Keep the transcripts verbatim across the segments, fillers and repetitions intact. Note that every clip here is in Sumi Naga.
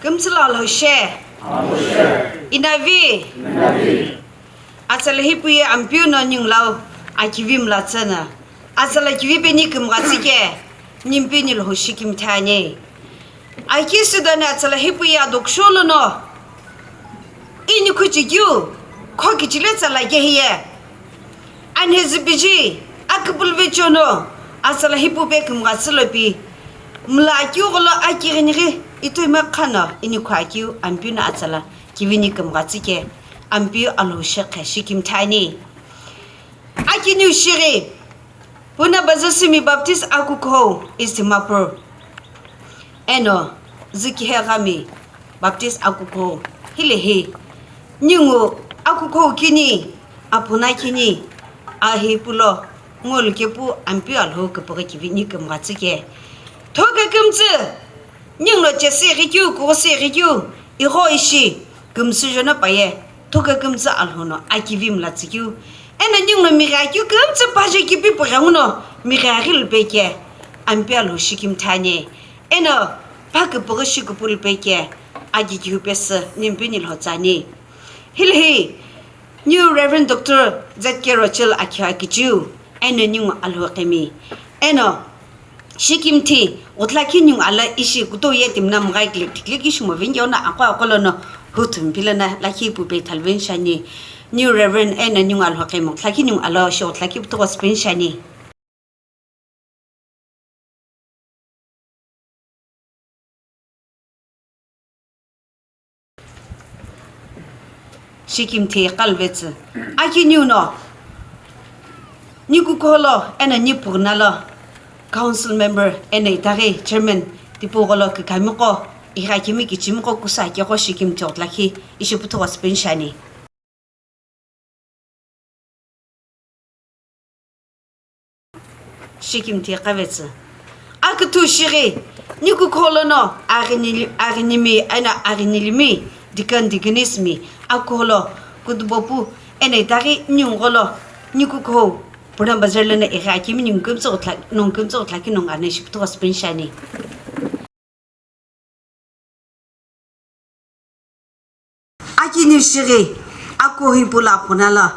Kümtsü lo Alhou she. Inavi. Atsala hipau ye Ampeu no ningu lo akivi mlatsü na. Atsala kivi peni kümghatsü ke, ningu peni Alhou shikimthi ani. Aki südani atsala hipau ye adoksho lono, inikhu chikeu, kho kichile tsala ke hiye. Anhezü piji, aküpülüve chono, atsala hipau pe kümghatsü lopi. Mla akeu gholo akighinighi, itoima khano, inikhu akeu, Ampeu no atsala kivini kümghatsü ke, Ampeu Alhou shekhe shikimthi ani. Akiniu shighi, Puna Bazasimi Baptist Akukhou, East Dimapur. Eno, Zükiheghami Baptist Akukhou. Hilehi, ningu Akukhou kini, Apuna kini, ahi pulo, ngolu kepu Ampeu Alhou küpüghü kivini kümghatsü ke. Thoka kümtsü, ningu lo chesi ghikeu, kughsi ghikeu, igho ishi, kümsü jona paye, thoka kümtsü Alhou no akivi mlatsü keu. Eno ningu lo migha keu kümtsü paje kipi pughengu no, migha ghi lupe ke, Ampeu Alhou shikimthi ani. Eno, pa küpüghü shi küpülüpe ke, aki kihu pesü, ningu peni Alhou tsü ani. Hilehi, New Reverend Doctor Z K Rochelle akhi akichiu, eno ningu Alhou qemi. Eno, shikimthi, ghutlakhi ningu alo ishi kutou ye timi na mgha kile tikile ki shimo vingi ono aqo aqo lono, huthumi pila na lakhi pu pe thalvin shani. New Reverend, eno ningu Alhou qemi, ghutlakhi ningu alo shi ghutlakhi putu gospel shani. Shikimthi qalvetsü. Akiniu no, ni kukholo, eno ni pugna lo, council member, eno itaghi chairman, tipau gholo kükamiqo, ighakimi kichimiqo kusa keqo shikimthi ghutlakhi, ishi putu gospel shani. Shikimthi qavetsü. Aküthu shighi, ni kukholo no, aghinili-, aghinimi, eno aghinilimi, deacon, deaconess mi, akuholo, kutubopu, eno itaghi, ni ungolo, ni kukhou, Purna Bazar lono ighi akimi ni kümtsü ghutla-, nongu kümtsü ghutlakhi nongu ane ishi putu gospel shani. Akiniu shighi, akuhi pula aphuna lo,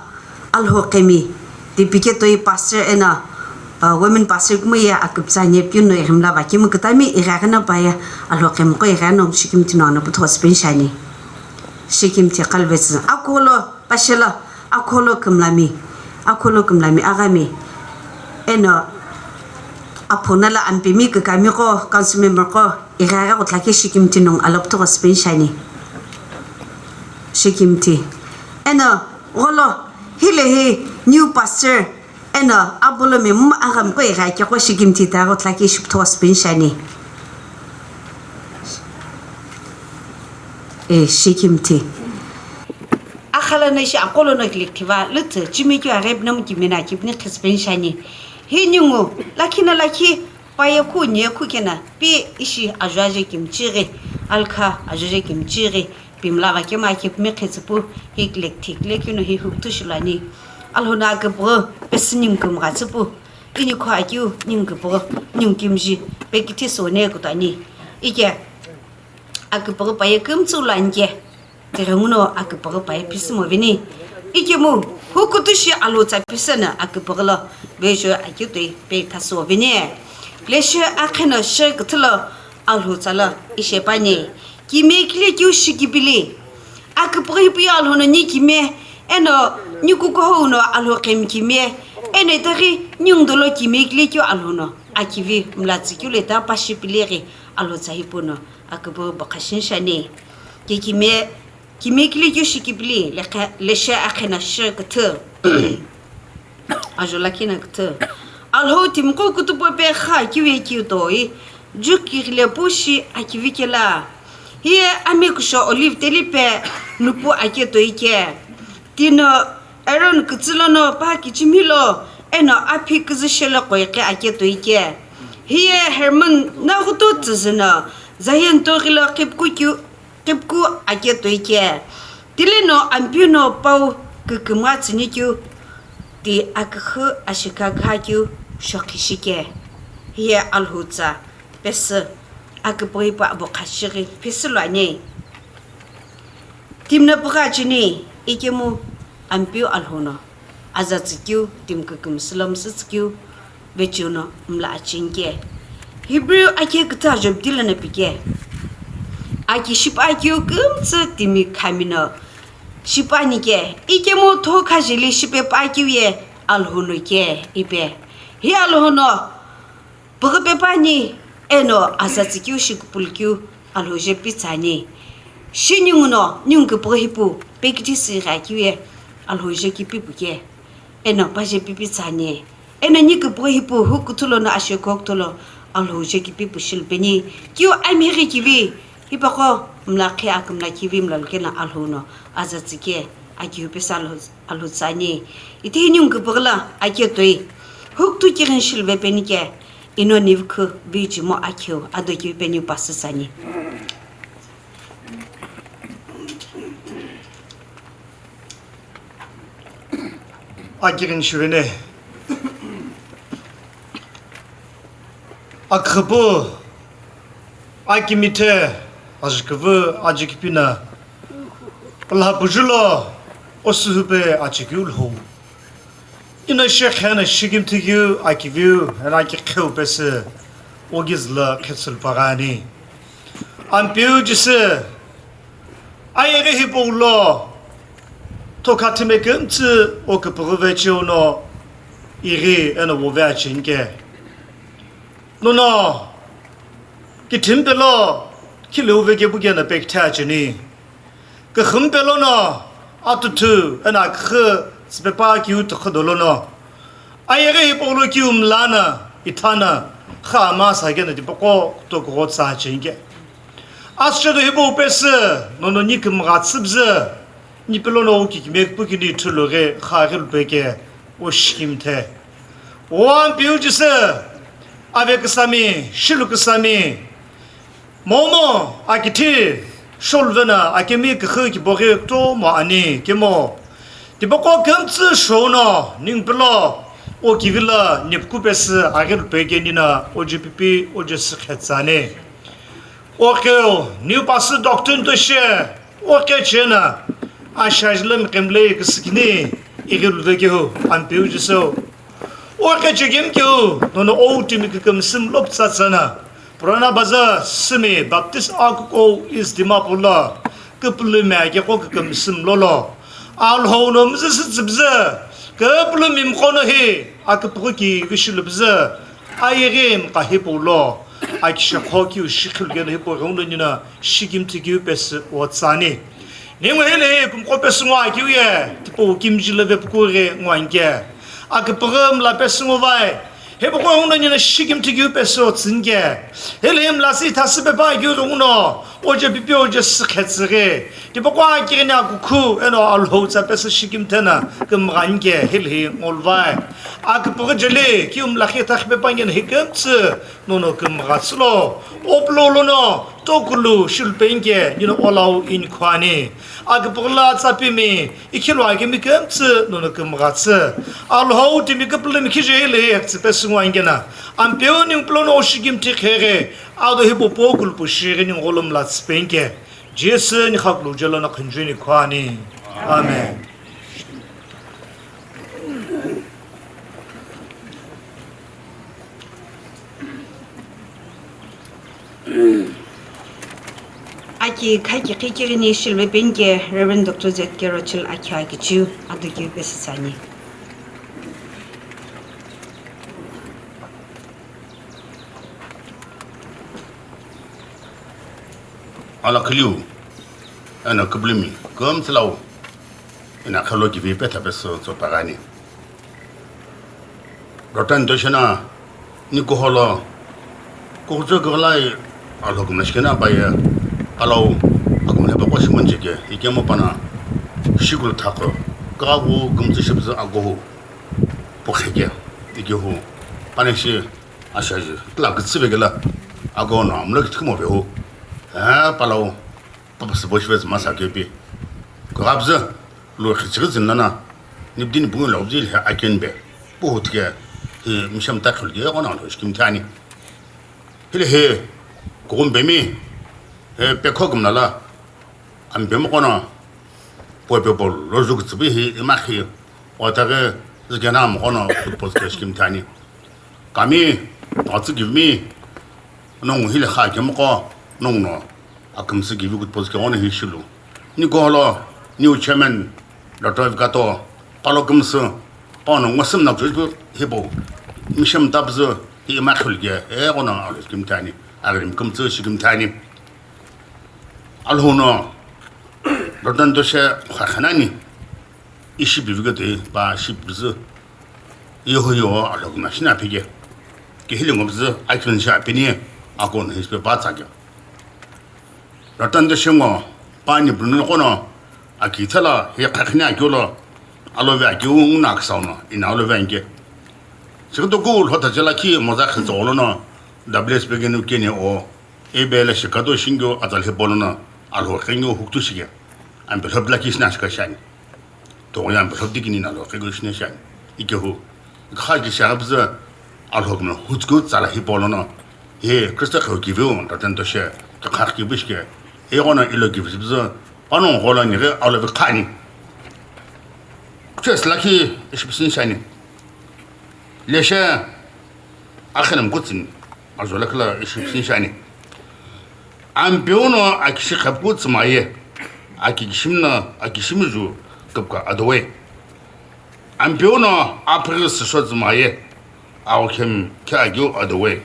Alhou qemi, tipike toi pastor eno, uh, women pastor kumu ye aküpütsa ani piu no ighimla va kimu kütami ighi aghino paye, Alhou qemi qo ighino shikimthi no ano putu gospel shani. Shikimthi qalvetsü. Akuholo, Pashelo, akuholo kümlami, akuholo kümlami aghami, eno aphuna lo ampemi kükamiqo, council member qo, ighaghi ghutlakhi shikimthi nongu alo putu gospel shani. Shikimthi. Eno, gholo, hilehi, new pastor, eno, abolo memu aghami qo ighaghi keqo shikimthi ta ghutlakhi ishi putu gospel shani. E, shikimthi. Akhala no ishi aqolo no kilik thiva, lütü, chimikeu aghi pinamu kimina kipni qhispeni shani. Hi ningu, lakhi na lakhi, paye khu nye khu kena, pi ishi ajo aje kimchighi, alkha ajo aje kimchighi, pimla va kema kipmi qhitsüpu, hi kilik thik lekino hi huktu shulani. Alhou no aküpüghü, pesü ningu kümghatsüpu, inikhu akeu, ningu küpüghü, ningu kimji, pekithi sone kutani. Ike, aküpüghü paye kümtsü lo anike. Tighenguno aküpüghü paye pisü moveni. Ikemu, hukutu shi Alhou tsa pisü no aküpüghü lo, vejo akitoi pe thaso veni. Leshe akheno she küthü lo Alhou tsa lo ishe pani. Kime kile keu shikipili. Aküpüghü hipau ye Alhou no ni kime, eno ni kukuhou no Alhou qemi kime, eno itaghi ni ngudolo kime kile keu Alhou no akivi mlatsü keu leta pashi pileghi Alhou tsa hipau no aküpüghü bokha shinshani. Kikime, kime kile keu shikipili, lekha-, leshe akheno shi küthü. Ajo lakhi no küthü. Alhou timiqo kutupo pe kha kiu ye kiu toi, ju kighile pu shi akivi kela. Hiye amikusho olive telipe nupu ake toi ke. Tino Aaron kütsü lono pa kichimi lo, eno aphi küzü shelo qoiqi ake toi ke. Hiye Hermon naghuto tsüzü no, Zion toghilo qhipuku kiu, qhipuku ake toi ke. Tileno Ampeu no pau kükümgha tsünikeu, ti aküxü ashikha khakeu shokhi shike. Hiye Alhou tsa pesü aküpüghü hipau abo kha shighi phisülu ani. Timi no püghü acheni, ikemu Ampeu Alhou no aza tsükeu timi kükümsü lo müsü tsükeu vecheo no mla acheni ke. Hebrew akhe kütha Jobdi lono pike. Aki shipa keu kümtsü timi khami no shipa ani ke. Ikemu thokha jeli shipe pa keu ye Alhou no ke ipe. Hi Alhou no püghü pepa ani, eno aza tsükeu shi küpülükeu Alhou je pitsü ani. Shi ninguno, ningu küpüghü hipau, pekithi sighi akeu ye Alhou je kipipu ke, eno pa je pipitsü ani. Eno ni küpüghü hipau, hu kuthu lono ashe kukuthu lo Alhou je kipipu shilu peni. Keu amighi kivi, hipaqo mla khe akümla kivi mla lukena Alhou no aza tsüke, akeu pesü Alhou Alhou tsü ani. Itehi ningu küpüghü lo akeu toi. Hukuthu kighini shilu vepeni ke, ino nivikhu vijimo akeu ado keu peni pasü tsü ani. Akighini shivene. Akhüpu, akimithe, ajiküvü, ajikipina, pülhapuju lo, osuhupe achikeu lhou. Ino shekhe no shikimthikeu, akiviu, eno akikheu pesü, ogizü lo khetsülu pagani. Ampeu Jisü, ayeghi hipau lo, thokha thime kümtsü o küpüghü vecheo no ighi eno vove acheni ke. Nono, kithimi pelo, khileu veke puke no pekithe acheni. Küxümi pelo no, atuthu, eno aküxü, tsüpepa kiu tüxü dolo no. Ayeghi hipau lo kiu mla no, itha no, xü ama sa keno tipaqo kutoku gho tsa acheni ke. Asüchedo hipau pesü, nono ni kümgha tsüpüzü, ni pelo no o kikimiye pukini ithulu ghi, xaghi lupe ke, o shikimthe. O Ampeu Jisü, ave küsami, shilu küsami, momu, akithi, sholuve no, akemi küxü kiboghi kutomo ani, kemo. Tipaqo kümtsü shou no, ningu pelo, o kivi lo, nipuku pesü, aghi lupe ke nino, oje pipi, oje sükhe tsü ani. Oqeu, niu pasü doctor nto she, oqe chena, ashaji lo miqemle küsükini, ighi luve kehu, Ampeu Jisü. Oqe chekemi kehu, nono ou timi kükümsü mlo pütsa tsü no, Purana Bazar, Simi, Baptist Akukou, East Dimapur lo, küpülümi akeqo kükümsü mlo lo, Alhou no müzüsü tsüpüzü, küpülümi mqo no hi, aküpüghü kivi shilu püzü, ayeghi mqa hipau lo, akishekho kiu shikhilu keno hipau ghenguno nino shikimthikeu pesü o tsü ani. Ningu hile hi kumqo pesü ngo akeu ye, tipau kimiji lo vepuku ghi ngo ani ke. Aküpüghü mla pesü ngo vai, hipaqo ghenguno nino shikimthikeu pesü o tsü ani ke. Hile hi mla sü itha süpepa keu ghenguno, oje pipi oje sükhe tsü ghi. Tipaqo akighini akukhu, eno Alhou tsa pesü shikimthe no kümgha ani ke, hile hi ngolu vai. Aküpüghü jeli, kiu mla khi itha khipe pa ngeno hi kümtsü, nono kümgha tsü lo, oplo lono, tokulu, shilu peni ke, nino olau inikhu ani. Aküpüghü lo atsapimi, ikhilo akemi kümtsü, nono kümgha tsü. Alhou timi küpülümi khije hile hi tsü pesü ngo ani keno. Ampeu ningu pelo no o shikimthi kheghi, ado hipau po kulupu shighi ningu gholo mla tsü peni ke. Jisü ni khakulu jelo no khunju inikhu ani. Amen. Aki khaki khikirini shilve penke Reverend Doctor Z K Rochel aki akichiu ado kiu pesü tsü ani. Ala khiliu, eno küpülümi, kümtsü lau, eno akhelo kivi petha pesü tso pagani. Rotan doshana, ni kuholo, kuhutso kughalai, alo kumna shikena apaye, alau, akumna pa koshi manjike, ikemo pana, shikulu thako, kagu kümtsü shipüzü agohu, pukheke, ikehu, paneshi, ashaji, tla kütsüvekela, agono, amlo kitkimo vehu, eh, palau, papa sübo shivezi masa kepi, kugabzü, lo khichighi zin lana, nibdini bungu lo bzil he akenbe, puhutke, hi, mishem takhul ke, ona lo shkim thani. Hile he, Kukumpemi, e, pekho kümla la, Ampemi qono, poipe polo lo zukütsübi hi imakhi, otaghi zükena moqono kutpozü ke shikimthi ani. Kami, totsü kivimi, nongu hile kha kemoqo, nongu no, akümsü kivi kutpozü ke ono hi shilu. Nikuholo, new chairman, Doctor Vikato, palo kümsü, pano ngosüm na kuchujpu hipo, misham tabzü, hi ima khulge, e qono alo kimthi ani, agrim kümtsü shikimthi ani. Alhono, Doctor Ntoshe khakhanani, ishi bivige toi, pa shi bizü, iho yo, alo kümna shina pige. Kihili ngobzü, akilin sha pini, akon hispe pa tsage. Ratan de shengo, pani brunun qono, aki thala, he khakhine aki ulo, alove aki ungna aksa uno, ina alove anke. Chikdo ku lhota jela ki moza khenzo olono, W S begenu kene o, ebe le shikado shingyo atal he bolono, alho khenyo huktu shige. Ambe lhobla ki shina shika shani. Tongo ya mbe lhobdi kini na lo, keghi shine shani. Ikehu. Kha ki shagha bzü, alhok no, hutku tsala hi polo no. He, Krista khehu kiviu, taten to she, kakha ki bishke. He gona ilo ki bzü, pano gola ni ghe alo bi khani. Kuches laki, ishi bsin shani. Leshe, akhenem kutsin. Ajo lakhi la ishi psin shani. Ampeu no akishi khapku tsümaye, aki kishim no, akishim ju küpka adowe. Ampeu no apri sisho tsümaye, aokhem khe agyu adowe.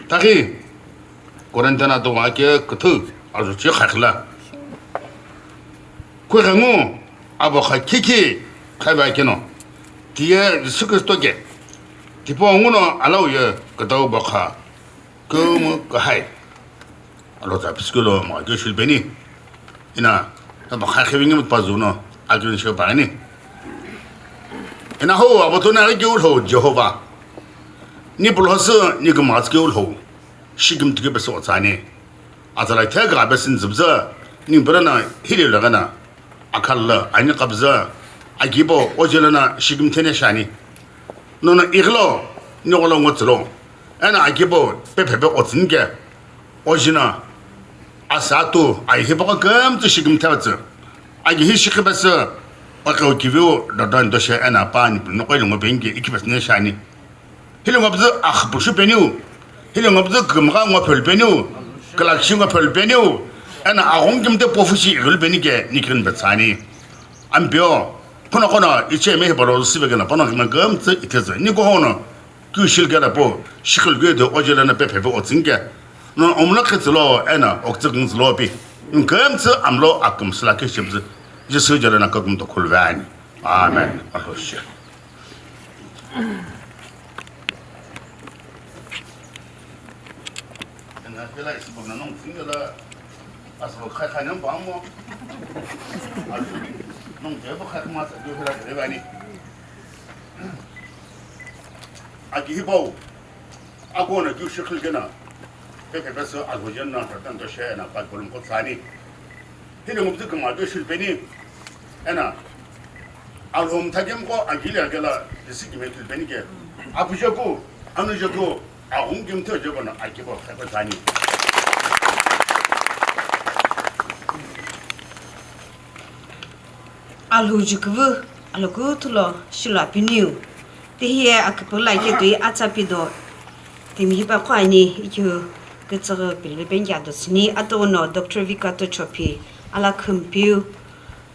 Taghi, Korinthian adowa ke küthü, ajo chi khakhila. Kughengu, abo kha khikhi, khaiba keno. Tiye Jisu Kristo ke. Tipo nguno alau ye, kütau bokha. Kumu kahai. Alo tsa piskilo ma kyo shilpeni. Ina, taba khai khevingim pazuno, akyon shepani. Ina ho, abotona kyo lo Jehovah. Ni pulhosu, ni kumatskyo lo. Shikim tike peso tsani. Atsala thega besin zibza, ni brana hili lagana. Akhalla ani qabza, akibo ojelana shigimthene shani. Nono iglo, nigolo ngotslo. Ena akibo pepepe otsinke. Ojina, asatu, ai hibo kamtsu shigimthatsu. Agi hi shikibasa, oklo kiviu, dodan doshe ena pani, nokoi longo pengi, ikibas ne shani. Hili ngo püzü akhipushu peniu, hili ngo püzü kümgha ngo phelu peniu, külakshi ngo phelu peniu, ena aghungu kimte pofushi ighulu peni ke nikhin betsani. Ampio, kono kono iche me hipalo sibe kena pano kina gümtsü itezü. Ni kohono, kyu shil kena po, shikhil gede ojele na pepepe otsinke. No omla khitsilo, ena oktsü kungtsilo pi. Gümtsü amlo aküm sila ke shibzü. Jisu jele na kakum to khulvani. Amen. Aloshe. Ena pela isibok na nong tingala asibok khai khai nang bang mo. Alu nong jebo khai kuma sa jo hera jere bani. Aki hibau. Ako na ju shikil kena. Pepe peso alhojen na ratan to she na pat bolum ko tsani. Hili ngumtsu kama do shilpeni. Ena. Alhom thakem ko agili agela disi kime kilpeni ke. Apujo ko, anujo ko, ahum kim to jo bana akibo khapa tsani. Alhou jukuvu, alokuthulo, shilo apiniu. Tihiye akipula ike tui atsa pido. Timi hipa qo ani ikeu kütsüghü pilipe penki ado tsüni atono Doctor Vikato Chopi, alakhümpiu,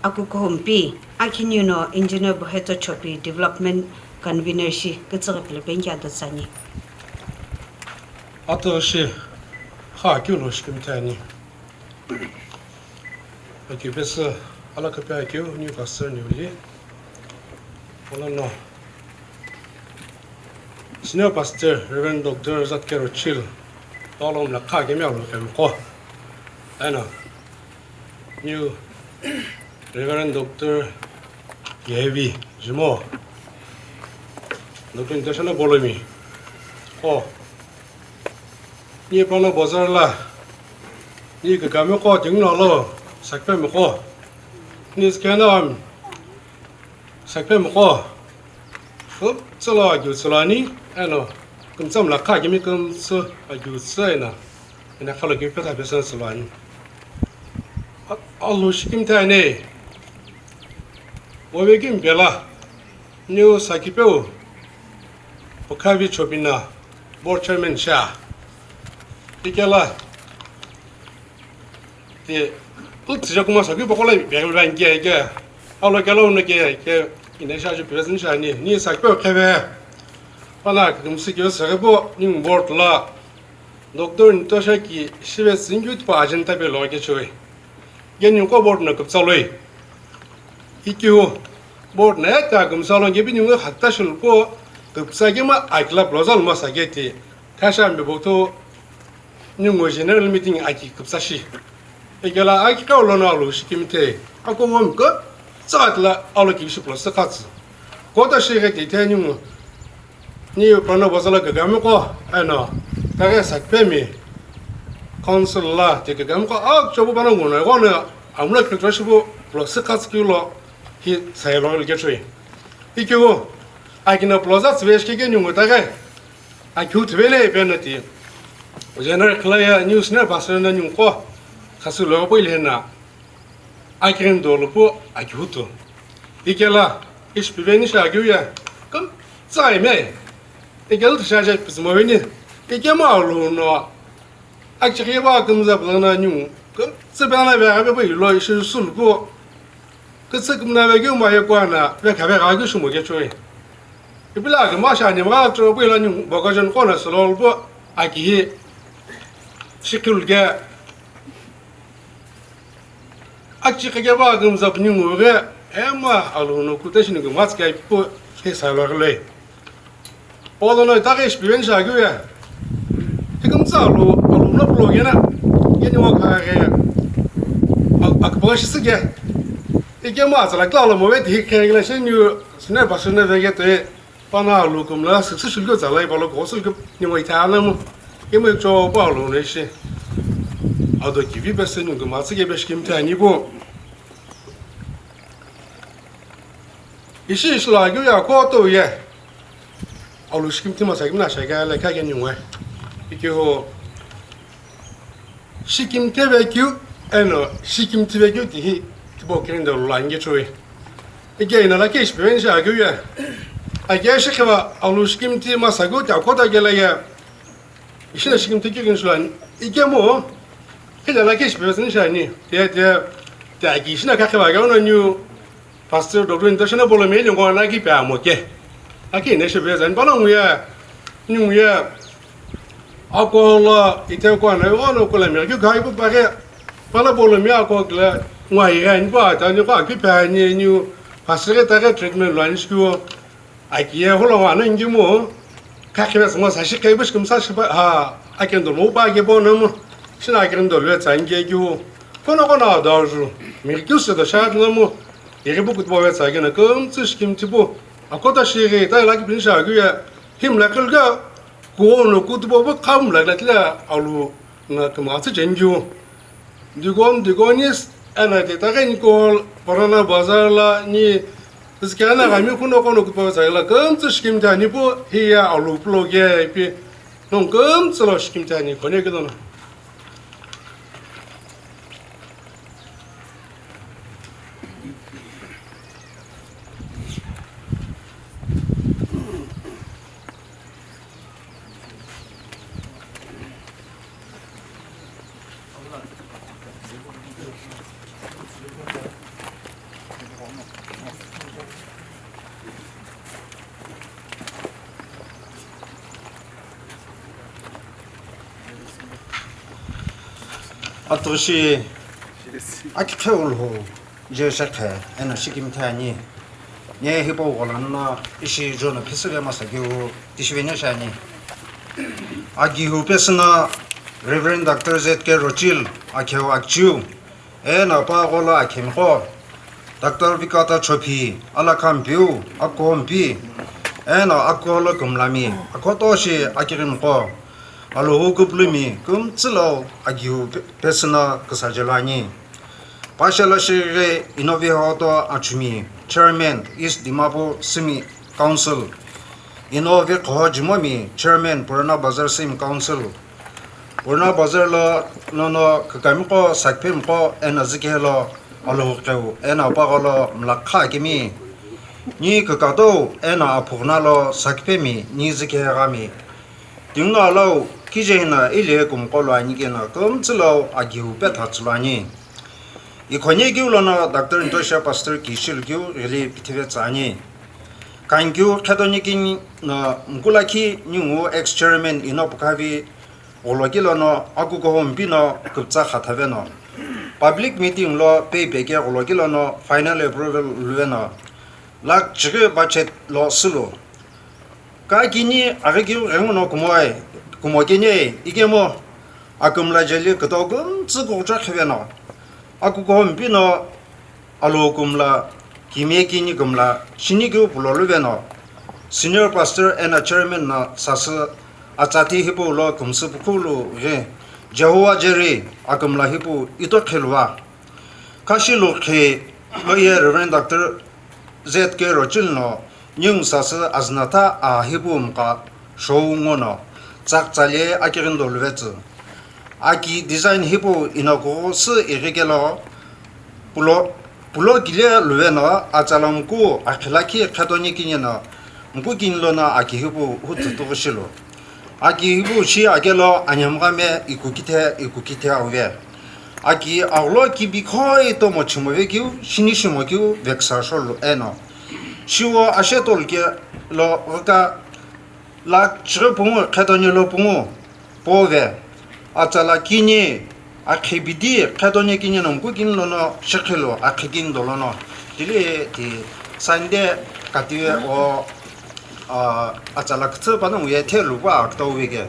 akukuhumpi, akhiniu no Engineer Boheto Chopi, Development Convener shi kütsüghü pilipe penki ado tsüni. Ato shi kha keu lo shikimthe ani. Akipesü alakaphi akeu new pastor niu li. Olono senior pastor Reverend Doctor Zatkero Chil tolom la kha kemi alo kemko. Eno new Reverend Doctor Yevi Jimo Doctor International Bolomi ko. Ni pano bazar la, ni kakami qo tingno lo, sakpemi qo. Ni skena am, sakpemi qo. Hup, tsala, gyu tsala ni, ano. Kümtsa mla kha kimi kümtsü agiu tsü ena, ena khalo kimi petha pesa sülani. A-, alu shikimthe ani. Wove kimi pela, niu sakipeu, Pukhavi Chobina, board chairman sha. Ikela, ti, u tsija kuma sakipeu kola bia bia nge ke. Alo kela uno ke, ke, ina sha ju pesa ni sha ni, ni sakipeu kheve. Pana kümsü kyo sakipeu, ni board la. Doctor Nitosha ki shive singyu tipa agenda pe lo ke choi. Geni ko board na kupsa loi. Ikyu board na ta kumsa lo ngebi ningu hatta shul ko kupsa ke ma akla proposal ma sa ke ti. Thasha mbe bokto ningu general meeting aki kupsa shi. Ikela aki ka lo na lo shikimthe. Ako wom ko tsatla alo ki shi plus khatsu. Kota shi ke ti te ningu. Ni Pranab Bazar la gagami qo, eno, kaghe sakipemi council la ti gagami qo, a, chobu pano nguno, iqo no, amlo kithra shipu, lo sikhatsu kilo, hi sailo ilkechui. Ikiu, akina plaza tsüve shikeke ningu taghe, akiu tüvele ipe no ti. General Khlaya news ne pastor na ningu qo, khasu lo po ilhena. Akirin dolu pu akihutu. Ikela, ishi piveni shi akiu ye, kümtsü ime. Ikela tüshaja pizmo veni. Ikema alu no. Akichikhe va kümza plana nyu. Kümtsü plana ve ave pu ilo ishi sulu pu. Kütsü kümna ve kiu ma ye kuana, ve kave ga kiu shumo kechoi. Ipila kema shani ma tro pu ila nyu, bokajon kona solo pu, akihi. Shikul ke. Achi kake ba gumza pni ngure, ema alu no kute shini gumaz kai pu he salo gele. Polo no tare shpiven sha gure. He gumza alu, alu no plo gena. Geni wa kare. Ak-, akbashi sige. Ike ma zala klalo mo vet hi kare gele shini sine basine vegete. Pana alu kumla sükse shulukeu tsalai palo ko sülukeu ningu ithana mu. Kemu cho pa alu ne shi. Ado kivi pese ningu ma tsike be shikimthe ani bu. Ishi ishi la gyu ya ko to ye. Alu shikimthi ma sakim na shaka le ka ke ningu. Iki ho. Shikimthe vekeu, eno, shikimthi vekeu tihi, tipau kirindolu lo ange choi. Ike ina la keshi peven sha ageu ya. Ake shikhiva alu shikimthi masa geu ta kota gele ya. Ishina shikimthi keu kin shulan. Ike mo, kile la keshi peven sha ni. Te, te, te ake ishina kakhiva geu no niu. Pastor Doctor International bolo me ni ngona ki pe amo ke. Aki ne she be zan bana nguye. Ni nguye. Ako la ite ko na yo no ko la me ki ga ibu ba ke. Bana bolo me ako la ngwa ye ni ba ta ni ko ki pe ni ni pastor ta ke treatment lo ni sku. Aki ye ho lo wa na ngi mo. Ka ke mo sa shi ke bu skum sa shi ba ha. Akendo lo ba ke bo na mo. Shi na akendo lo tsa ngi ki. Kono kono da ju. Me ki se da sha na mo. Yeghi pu kutpo ve tsaghi na kümtsü shikimthi pu. Akota shighi ta ila ki pinisha aghi ye. Him la kül ga. Kuono kutpo pu kham la la tila alu na kümtsü chengyu. Digon, digonis, ana te ta ghi ni ko Pranab Bazar la ni. Zikana gami kuno kono kutpo ve tsaghi la kümtsü shikimthi ani pu. Hiya alu plo ge pi. Nong kümtsü lo shikimthi ani kone kidono. Atoshi akikhe ulho je shakhe eno shikimthe ani. Nye hipau ghola no ishi jono phisüle masa keu tishiveni shi ani. Agihu pesüna Reverend Doctor Z K Rochil akheu akchiu. Eno pa gholo akhemiqo, Doctor Vikata Chophi, alakhampiu, akompi, eno akolo kumlami, akotoshi akighimiqo, Alhou kupulumi kümtsü lo agiu pe-, pesüna küsaje lo ani. Pasha lo shighi Inovi Hoto Achumi, Chairman, East Dimapur Simi Council, Ino vekhoho jimomi chairman Purana Bazar Sim Council. Purana Bazar lo nono kükamiqo, sakphemiqo eno zükehe lo Alhou qeu eno apagholo mlakha akimi. Ni kükatau eno aphughuno lo sakphemi ni zükehe ghami. Tinguna lau kije hino ili kumqo lo ani keno kümtsü lo agiu petha tsü lo ani. Ikhonye keu lono Doctor Ntosha Pastor kishilu keu ghili pithive tsü ani. Kankeu khetoni kini no mkulakhi ningu ex chairman ino pukhavi gholoki lono akukuho mpi no kuptsa khathave no public meeting lo pepe ke gholoki lono final approval luve no lakh chighi budget lo sulu. Ka kini aghi keu ghenguno kumoe, kumo kene ikemu akumla jeli kutoku mtsü kukucha khiveno. Akukuho mpi no alo kumla, kimie kini kumla, shini keu pulo luveno. Senior pastor eno chairman no sasü atsati hipau lo kumsü pukhulu ghi Jehovah Jireh akumla hipau ito kheluva. Kashi lukhi loye Reverend Doctor Z K Rochil no ningu sasü aznatha a hipau mqa shou ngono tsaktsale akighindo luvetsü. Aki design hipau ino kughu sü ighikelo pulo, pulo kile luveno atsala mku akhilakhi khetoni kini no mku kini lono aki hipau huthu tughu shilu. Aki hipau shi akelo anyamghame ikukithe ikukithe auve. Aki agholo kibi khoi tomo chimove keu shini shimo keu veksa sholu eno. Shiwo ashe tolu kelo ghika lakh chighi pungu khetoni lo pungu pove. Atsala kini akhi bidi khetoni kini no mku kini lono shikhilu akhi kini dolono. Tili ti Sunday katiwe o a, atsala küthü panongu ye thelu pa akütau veke.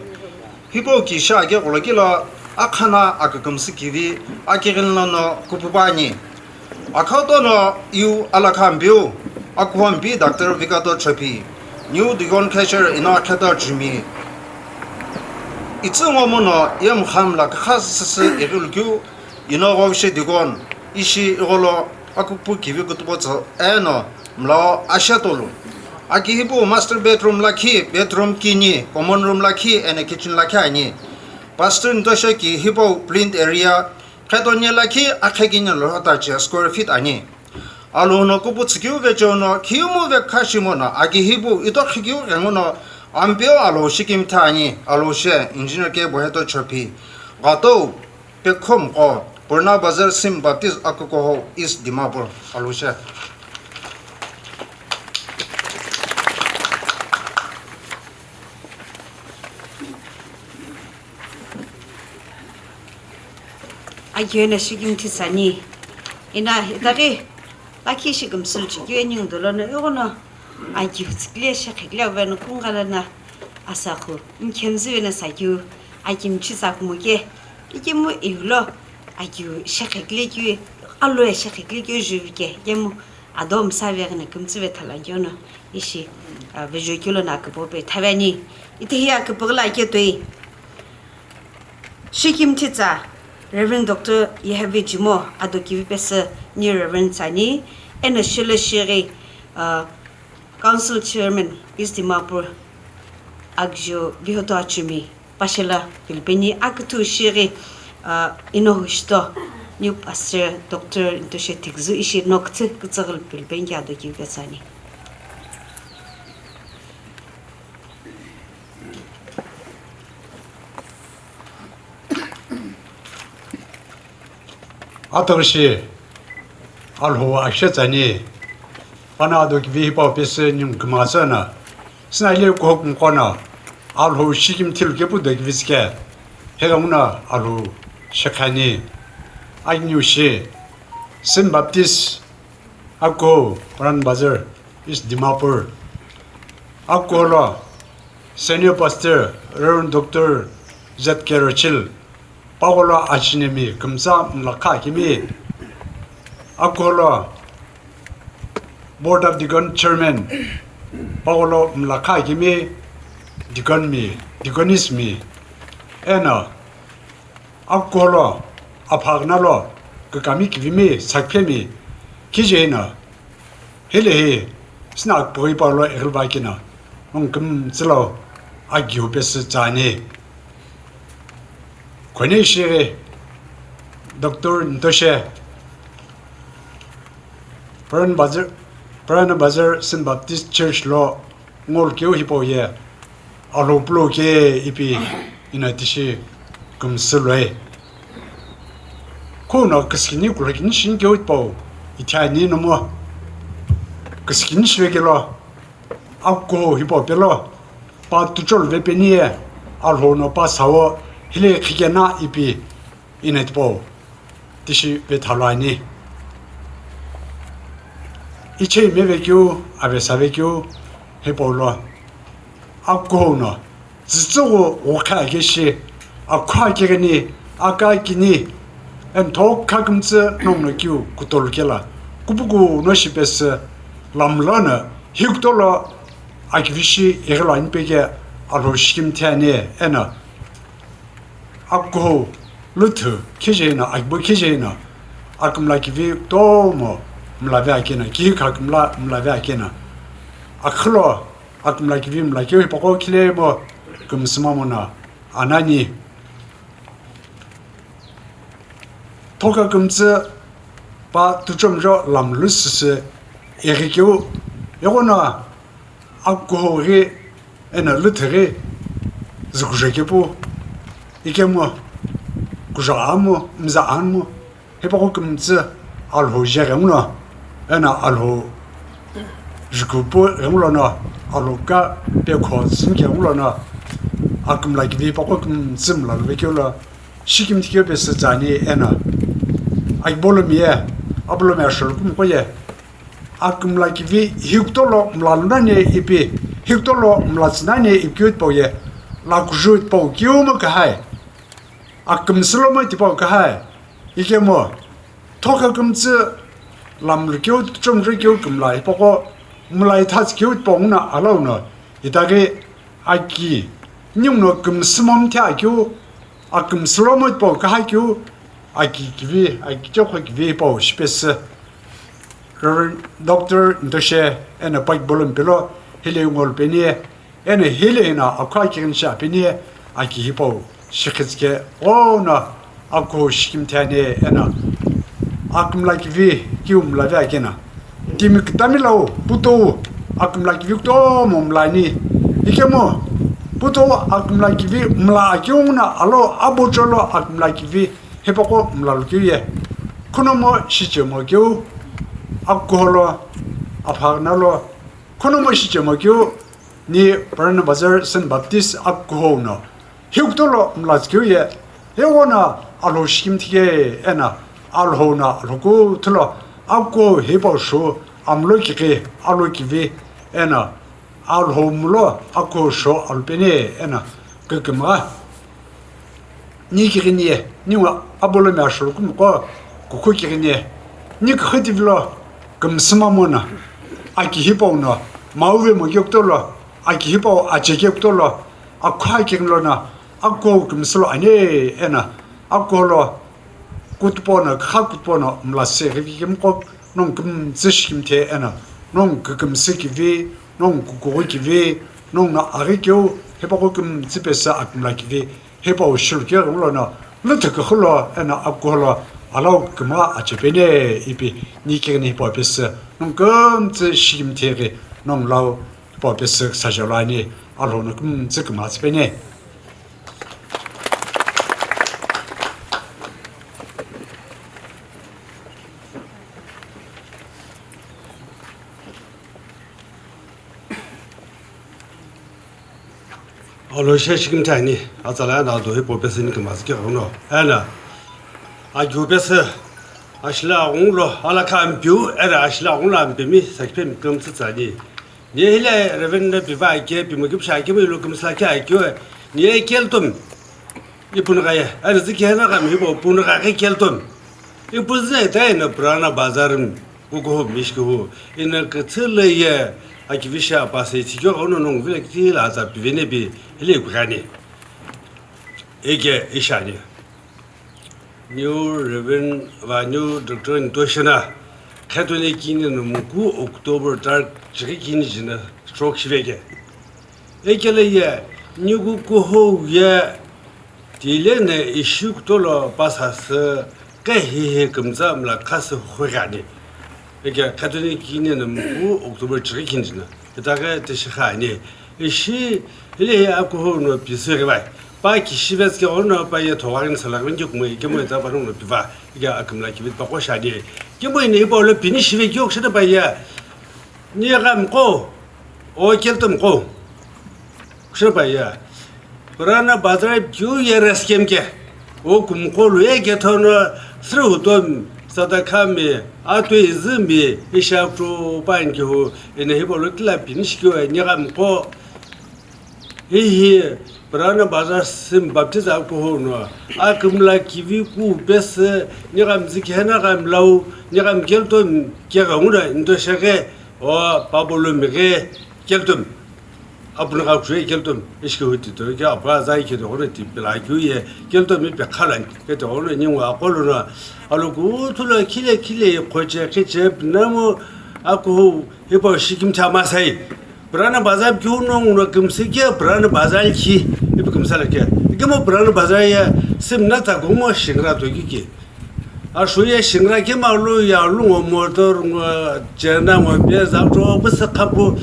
Hipau ki shi ake gholo kilo akhana akükümsü kivi akighin lono kupupa ani. Akhato no iu alakha mpiu, akuho mpi Doctor Vikato Chopi, New Deacon Cashier ino akheta chumi. Itsü ngo mono ye mkha mla kükha süsü ighilu keu ino ghoshe deacon ishi igholo akupu kivi kutupo tsü eno mlao ashe tolu. Aki hipau master bedroom lakhi, bedroom kini, common room lakhi eno kitchen lakhi ani. Pastor Ntosha ki hipau plinth area khetoni lakhi akhe kini lo tache square feet ani. Alhou no kupu tsükeu vecheo no khimu vekha shimo no aki hipau ito khikeu ghenguno ampeu Alhou shikimtha ani. Alhou she engineer ke boheto chopi. Ghatou Pekhomqo, Purana Bazar Sim Baptist Akukuho, East Dimapur, Alhou she. Agiu eno shikimthi tsüani, ina itaghi lakhi shi kümsülu chekeu eningu dolono ighono agiu tsükile shekhekile aveno kungala na asakhu mkhemzüve na sakeu akimchi tsa kumoke ikemu iwilo agiu shekhekile keu aloe shekhekile keu juvi ke ikemu ado msa veghi na kümtsüve thala keu no ishi, ah, veghi keu lono aküpüghü pe thavi ani. Itehi aküpüghü lo ake toi. Shikimthi tsa Reverend Doctor Yehevi Jimo ado kivi pesü ni Reverend tsüani, eno shilo shighi, uh, Council Chairman East Dimapur Akjo Vihoto Achumi, pashelo pilipeni aküthu shighi, uh, ino hushito new pastor Doctor Ntoshe Thikzu ishi noküthü kütsüghü pilipeni ke ado kivi pesü ani. Atughushi Alhou ashe tsüani, pano ado kivi hipau pesü ningu kümtsü no, sina ile kuhokumqo no, Alhou shikimthi lu kepu do kivi tsüke, heghenguno Alhou shekhani, agniu shi, Sim Baptist, Akuho Purana Bazar, East Dimapur. Akuholo Senior Pastor Reverend Doctor Z K Rochil, pagholo achinemi kümtsa mlakha akimi. Akuholo Board of Deacon Chairman, pagholo mlakha akimi, Deacon mi, Deaconess mi. Eno Akuholo, aphaghi nalo, kükami kivimi, sakphemi, kije ino, hilehi, sina aküpüghü hipau lo ighilva keno, nongu kümtsü lo akihu pesü tsüani. Khonei shighi Doctor Ntoshe, Purana Bazar, Purana Bazar Saint Baptist Church lo ngolukeu hipau ye Alhou pulo ke ipi ino tishi kümsü loi. Khuno küsükini kulhokini shinikeu tipau ithi ani nomu küsükini shivekelo akuho hipau pelo pa tucholu vepeni ye Alhou no pa sao hile khikena ipi ino tipau tishi vethalo ani. Ichei mevekeu, avesa vekeu hipau lo akuho no tsütsüghü ghukha keshi, akhuakighini, akakini, eno thokha kümtsü nonguno kiu kutolu kela kupuku no shipesü lamlo no hikutolo akivishi ighilo ani peke Alhou shikimthi ani eno akuho lüthü khije ino, akibo khije ino, akümla kivi kutomo mlave akena, kihikha kümla mlave akena. Akhülo akümla kivi mlakeu hipaqo khilemo kümsüma mono anani. Thokha kümtsü pa tuchomjo lamlu süsü ighikeu, eghono akuho ghi eno lüthü ghi zükujo kepu ikemu kujo amu mza amu hipaqo kümtsü Alhou jeghenguno eno Alhou jukupu ghengulono Alhou ka pekho tsünikeghengulono akümla kivi hipaqo kümtsü mla luvekeu lo shikimthi keu pesü tsüani eno akibolomi ye abolomi asholukumiqo ye akümla kivi hikutolo mla lunani ipi hikutolo mla tsünani ipi keu tipau ye lakuju tipau keu mo kahai akümsülomo tipau kahai ikemu thokha kümtsü lamlu keu tuchomjo keu kümla hipaqo mla ithatsü keu tipau nguno alauno itaghi aki ninguno kümsümo mthe akeu akümsülomo tipau kahai keu aki kivi aki chekho kivi hipau shipesü Reverend Doctor Ntoshe eno pa kibolomi pelo hile ngolupeni eno hile ino akhuakighini shi apeni aki hipau shikhitsüke ghono akuho shikimthi ani eno akümla kivi kiu mlave akena. Timi kütami lau putou akümla kivi kutomo mlani ikemu putou akümla kivi mla akeu nguno alo abocholo akümla kivi hipaqo mla lukeu ye khunomo shichemo keu akuho lo aphaghina lo khunomo shichemo keu ni Purana Bazar Saint Baptist akuho no hikutolo mla tsükeu ye eghono Alhou shikimthi ke eno Alhou no Alhou kuthulo akuho hipau shu amulo kighi alo kivi eno Alhou mulo akuho sho alupeni eno kükümgha. Ni kighini ye, ningu abolomi asholukumiqo kukhu kighini ye, ni kükhu tivilo kümsüma mono aki hipau no mauve mo kekutolo aki hipau ache kekutolo akhuakighini lono akuho kümsülo ani eno akuho lo kutupono kha kutupono mla se ghiviki kemqo nongu kümtsü shikimthe eno nongu kükümsü kivi nongu kukughu kivi nongu no aghi keu hipaqo kümtsü pesü akümla kivi hipau shilukeu ghengulono lüthü küxü lo eno akuho lo alau kümgha achepeni ipi ni kighini hipau pesü nongu kümtsü shikimthe ghi nongu lau hipau pesü sajalo ani Alhou no kümtsü kümgha tsüpeni. Alhou she shikimthi ani atsala eno ado hipau pesü ni kümgha tsükeu ghenguno eno akihu pesü ashila aghungu lo alakha ampiu eno ashila aghungu lo ampemi sakiphemi kümtsü tsüani. Ni hile Reverend no piva ake pimo kipsha ake mo ilo kümsü ake ake ni ye keltom. Ipu nigha ye, eno zü kihena kami hipau pu nigha ghi keltom. Ipu zü ita eno Purana Bazar mi kukuhu mishkihu ino kütsü lo ye akivishi apase ithikeu ghenguno nongu vile kithi lo atsa piveni ipi hile ipu khani. Ike ishani. New Reverend va New Doctor Ntoshe no khetoni kini no muku October tarikh chighi kini jina stroke shiveke. Ekele ye, niku kuhou ye, tile ne ishi kutolo pasasü, ke hihi kümtsa mla khasü hughani. Eke khatoni kine ne mku October chiri kinjina. Ita ke te shikhani. Ishi, hile he akuhou no pisü ghivai. Pa kishi vetsü ke ono pa ye thowaghi ne salaghi veni kumoi, kemo ita pa no piva. Ike akümla kivit pa koshani. Kemo ine ipa lo pini shive kyo kshita pa ye. Ni gha mqo, o kelto mqo. Kusho pa ya. Purana Bazar kyu ye reskem ke. O kumqo lu ye ke thono sri utom sadakha mi, atwe izi mi, isha kuthu pa nki hu, ene hibo lo kila pinish kyo ni gha mqo. Hi hi, Purana Bazar sim baptize akuhou no, akümla kivi ku pes, ni gha mziki hena gha mlau, ni gha mkelto ke gha nguna, ndo shege, o pabolo mige, kelto. Apuna ka kuje kelto, ishke huti to, ke apa zai ke to, ti pela kyu ye, kelto mi pe khalan, ke to, ni ngwa akolo no, alo ku thulo khile khile, khoche khiche, namo, akuhou, Hipau shikim chama sai. Purana Bazar kyu no nguno kümsü ke Purana Bazar ki, ipi kümsü la ke. Ikemo Purana Bazar ya simna ta gomo shingra to ki ki. A shu ye shingra ke ma lu ya lu ngo motor ngo chena ngo be za to bu sa khapu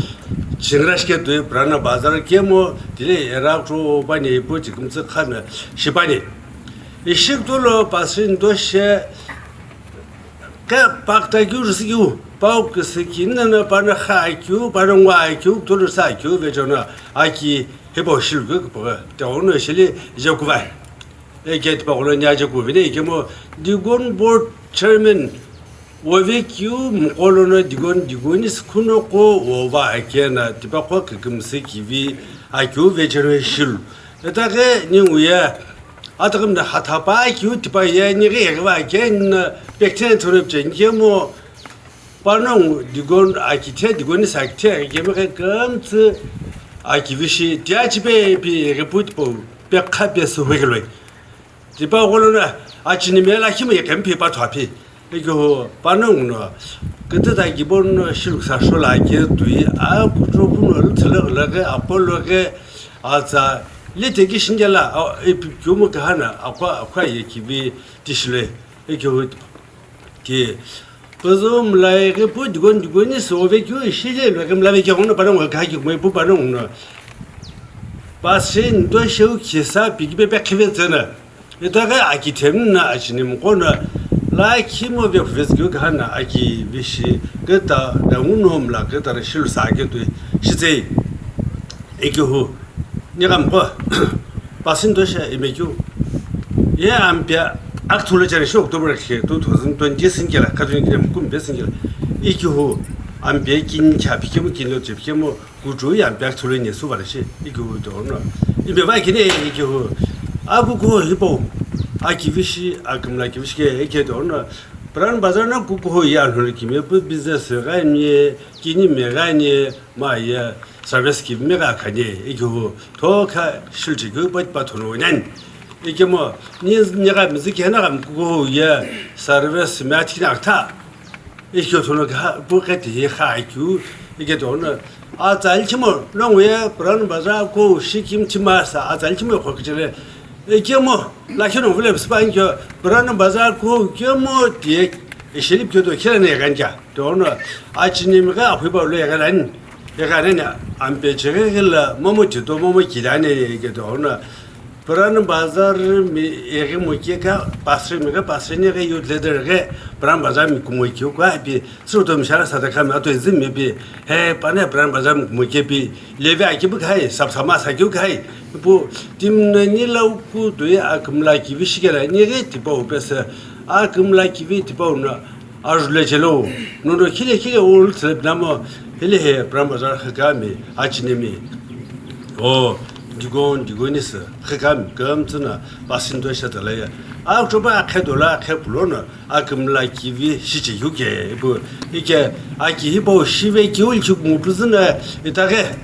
shingra shike to Purana Bazar kemo tile era to bani ipu chikümsü khana shipani. Ishik to lo pasin to she Ke pakta kyu risi kyu, pau kisi kinina pana kha kyu, pana ngwa kyu, tulu sa kyu, vechono aki hipau shilu kyu kipu, te ono shili je kuvai. E gate pa kolo nya je kuvine, ikemo Digon Board Chairman, ove kyu mkolo no Digon, Digonis kuno ko ova akena, tipa ko kikimsi kivi, akyu vechono shilu. Eta ke ninguye, Ataghi mna khathapa keu tipa ye nighi eghiva keno pekitheni thurupche nkemo panongu Digon akithe, Digonese akithe, kemighi kümtsü akivishi tiachipe ipi eghipu tipau pekha pesü hughiloi. Tipa gholo na achinime lakhi mo iqhempi pa thwapi. Ikihu panongu no, kiti ta kibon no shiluksa shola ake tui, a kutupu no lüthülüghülüghi, apologhi, atsa, lite ki shingela, a, ipi kyumu kahana, akwa, akwa ye kivi tishile, ikihu ki, puzu mlai ghi pu digon digoni sove kyu ishile lo ghi mlave kya hono panongu kha ki kumai pu panongu no. Pasin to sheu kisa pi kipe pe khive tsena. Itaghi aki themna achinimqo na, lakhi mo vekhu vetsü keu khana aki vishi, keta dangu no mla keta re shilu sa ke tu shitsei. Ikihu, nighamqo, pasin to sha imekyu. Ye ampia, akthule chari shi October khe two thousand twenty singela, katuni kine mkum be singela. Ikihu, ampia kin cha pikemu kin lo che pikemu, Kuchu ya bag thulu ni su vare shi, ikihu to no. Ibe vai kine ikihu. Aku ko hipo. Aki vishi, akimla ki vishi ke eke to no. Pran bazar na kuku ho ya lhuri ki me pu business ga ni, kini me ga ni, ma ya service ki me ga khani ikihu. To kha shilchi ku pat pat no nan. Ikemo, ni, ni ga mizi ki na ga kuku ho ya service me athi na tha. Ikyo thono kha, pu khe tihi kha kyu, ike tono, a tsali chimo, nongu ye, Pran Bazar ko shikim chima sa, a tsali chimo kho kichele, ikemo, lakhi no vule spa nkyo, Pran Bazar ko kemo tie, ishilip kyo to khela ne ganja, tono, a chinimghi a phi ba lo ya galan, ya galan, ampe chege gela, momo chito, momo kilane, ike tono, Pran Bazar mi eghi mo keka, pastor mi ghe, pastor ni ghe, youth leader ghe, Pran Bazar mi kumo keu kua, ipi, suru to mishara sa ta kami, ato ezim mi pi, he, pane Pran Bazar mi kumo kepi, leve aki bu khai, sap sama sa keu khai, pu, tim na ni lau ku tu ya akimla ki vishi kela, ni ghe tipa upesa, akimla ki vi tipa una, Ajule chelo, nono khile khile ul tsep namo, hele he Pran Bazar khakami, achinemi. O, digon, digonis, khakami, kam tsuna, pasin to shata la ya. A choba akhe dola akhe pulono, akimla kivi shiche yuke, ibu, ike, aki hibo shive kiul chuk mupuzuna, itage.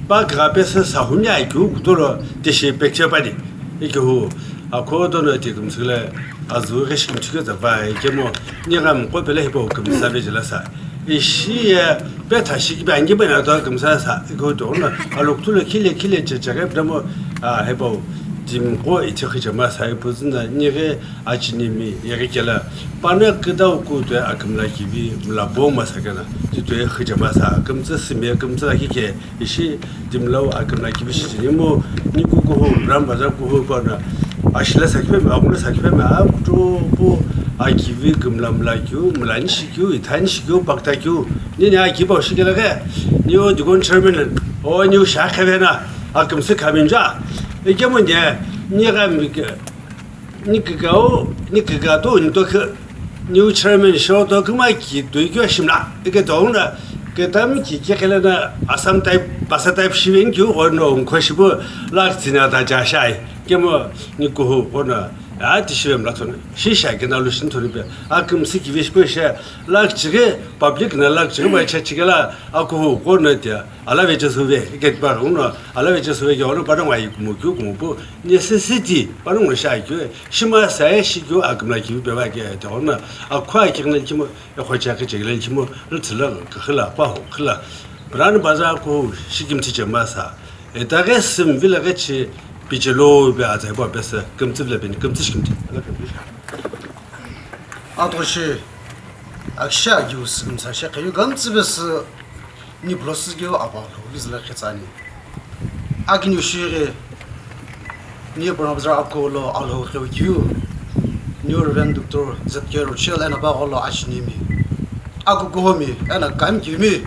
Pa grape se sahuni akyu kutolo, teshe pekche pani. Ikihu, akho dono ti kumsile, azu ghe shi kumchike za va, ikemo, ni gam ko pele hipo kumsa ve jela sa. Ishi ye petha shikiphe angipe na to kümsa sa, iko to na, alokuthu lo khile khile che che ke pdamo, a, hepau, timiqo ithi khichema sa, ipu züna, nighe achinimi, yeghi kela, pana kidau ku to akümla kivi, mla bo ma sa kena, ti to ye khichema sa, kümtsü sime, kümtsü la kike, ishi, timilau akümla kivi shi cheni mo, ni kukuhu, ram baza kuhu kona, ashila sakiphe me, akuna sakiphe me, a, kutu pu, akivi, kümla mla kiu, mla ni shi kiu, itha ni shi kiu, pakta kiu, ni ni akiba shi kela ke, ni o dikon chairman, o ni o sha khevena, akümsü khaminja, ikemu ni, ni ga mi ke, Ni kikau, ni kikatu, ni to khe, new chairman sho to kima ki tui kyo shimla. Ike to na, ke tam ki ke kele na Assam type, Basa type shiven kyu or no, ko shibu lak tsina ta ja shai. Kemo ni kuhu ko na, a ti shiven la to na. Shi shai ke na lu shin to ni be. Akümsü ki vish ko she, lak chige public na lak chige ba cha chige la, a kuhu ko na tia. Ala veche suve, ike pa uno, ala veche suve ke ono pa no ngai kumu kyu kumu pu, necessity, pa no ngai shai kyu. Shima saye shikyu akümla kivi peva ke te ona, akhua kigna kimo, e khocha ke chegla kimo, ltsla khila, pa ho khila. Brand baza ko shikim tiche masa. E ta ge sim vila ge chi pichelo be a zai bo be se, kümtsi vila ben, kümtsi shikimti. Atoshi, aksha yus kümsa she kayu kümtsi be se, Ni process keu apa lo vizla khetsani. Akini shiri ni Pranabzar ako lo alo kheu kiu. Ni Reverend Doctor Z K Rochelle ena ba lo achinimi. Aku kuhomi ena kam kimi.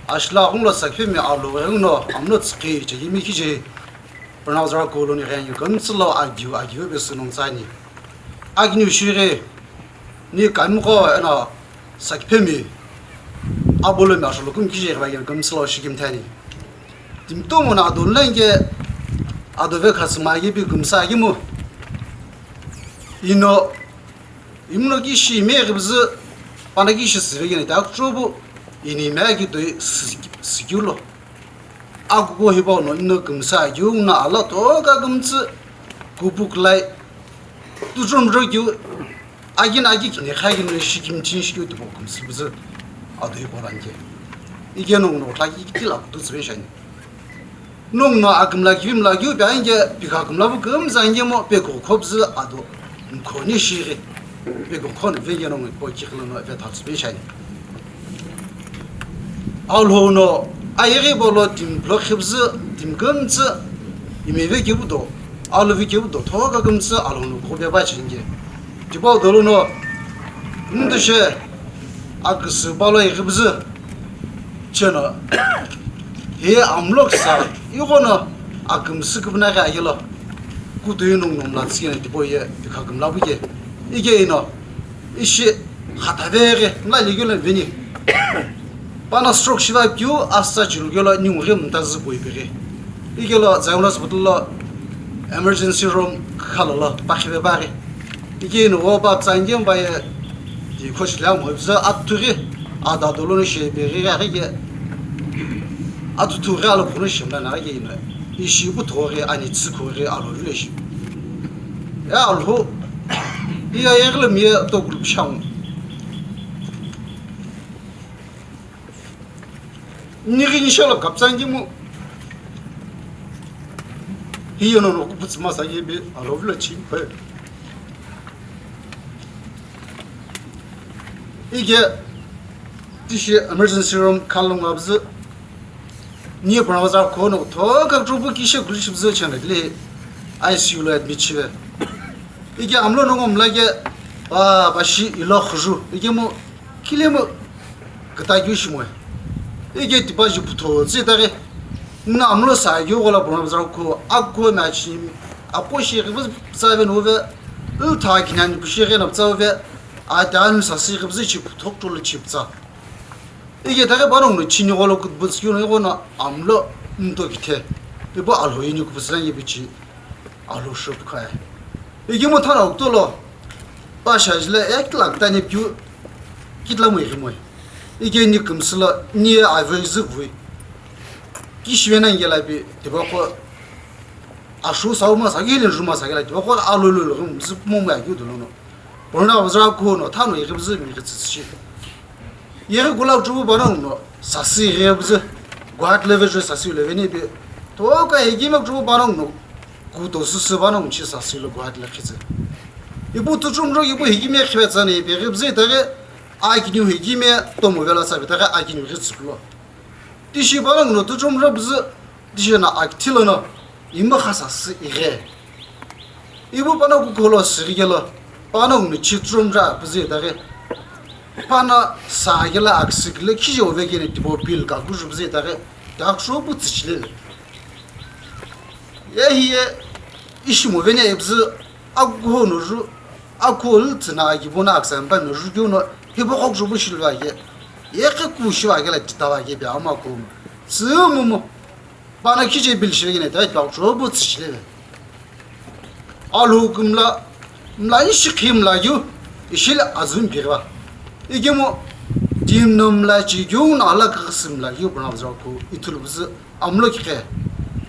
Ashla kung lo sakphimi alo eng no amno tsiki cheyimi kiji. Pranabzar ako lo ni ren yu kümtsilo agiu agiu be sunung tsani. Akini shiri ni kamqo ena sakphemi abolomi asholokum kije ghivaghi kümtsülo shikim thani. Timtomuna adonlenge adove khasüma yepi kümsa yimu. Ino imno kishi me ghibzü pana kishi sivegene ta kuchobu ini me ki toi sikiulo. Akuko hipau no ino kümsa keu no ala toka kümtsü kupukulai tuchumro keu agin agi kini kha kini shi kimchin shi keu tipau kümsü buzü ado hipau lanke. Ike nong no laki kila kutu tsübe shani. Nong no akümla kivimla keu pe anke pikha kümla bu kümza anke mo peko khobzü ado mkhoni shiri. Peko khon venge nong po kikhlo no ve thatsübe shani. Alhou no ayeghi bolo timi plo khibzü timi kümtsü imi ve kibu do, alu vi kibu do, thoka kümtsü alhou no khobe ba chinge. Tipau dolu no mdushe aküsü balo ighibzü cheno he amlok sa ighono akümsü kübna ghi ayelo kutuyu nung nung la tsükene tipau ye pikha kümla bu ye ike ino Ishi khataveghi mla lighi lo veni. Pana stroke shiva keu asa chilu kelo ningu ghi mtazü poi pighi. Ikelo Zion Hospital lo emergency room khalo lo pakhive baghi. Ike ino wo pa tsange mbaye di khoshi la mo bza atughi ada dolo no she pighi ghi ke. Atu tughi alo khono shimla na ghi ino. Ishi bu thoghi ani tsü khoghi alo vile shi. Ya alhu. Iya yeghle miye to group shang. Nighi nishalo kapsangi mu. Hiyo no no kuputsi masa yebe alo vula chi pe. Ige tishi emergency room kalung abzu. Ni pranavaza kono thoka trupu kishe kulishi bzu chana le I C U lo admit chive. Ike amlo nongo mlage ba bashi ilo khuju. Ike mo kile mo kata gyu shimo. Ike tipa ji putho zi tare. Na amlo sa gyu gola pranavaza ko akko na chi. Akko shi gibz sa ve no ve. Ul ta kinan ku shi na tsa ve. A dan sa si gibz chi putho tol chi tsa. Ike tare ba nongo chini golo kut buz kyu no gono amlo nto kithe. Ibo alho ini ku buzlan ye bichi. Alo shop khai. Igi mo thana ukto lo. Pa shajle ek lakh tani piu. Kitla mo igi mo. Igi ni kumsla ni ave zivui. Ki shivena ngela bi tiba ko. Ashu sauma sa gele juma sa gela tiba ko alo lo lo zip mo mo agi dolo no. Borna bazar ko no thano igi bizi mi gitsi. Yeghi kula kuchupu panongu no sasü ighi püzü, Guwahati lo vechoi sasü lo veni ipi. Toka hikime kuchupu panongu no kuto süsü panongu chi sasü lo Guwahati lo khitsü. Ipu tuchumro ipu hikime khipetsani ipi ghi püzü itaghi akiniu hikime tomo vela sapi itaghi akiniu ghi tsükulo. Tishi panongu no tuchumro püzü, tishi no akithi lono imu kha sasü ighi. Ipu pano kukholo sirikelo, pano michi churumra püzü itaghi. Pano sa yela aküsükile khije uvekeni tipau bill kakuju püzü itaghi. Daksho pu tsüchilele. Ye hiye ishi moveni ipüzü akuho no ju, akuho lü tsüna akibo no aküsa mpa no ju keu no hipau khokju pu shilu ake. Ye khe ku shilu ake la titava ake be ama kumo. Sü mumu. Pano khije bill shivekeni ta ipau chobu tsüchilele. Alhou kümla, mla ishi khi mla yu, ishi le azun bighiva. Ikemu, tim no mla chi yu na ala kaghi sü mla yu puna vazha ku ithulu püzü amlo kikhe.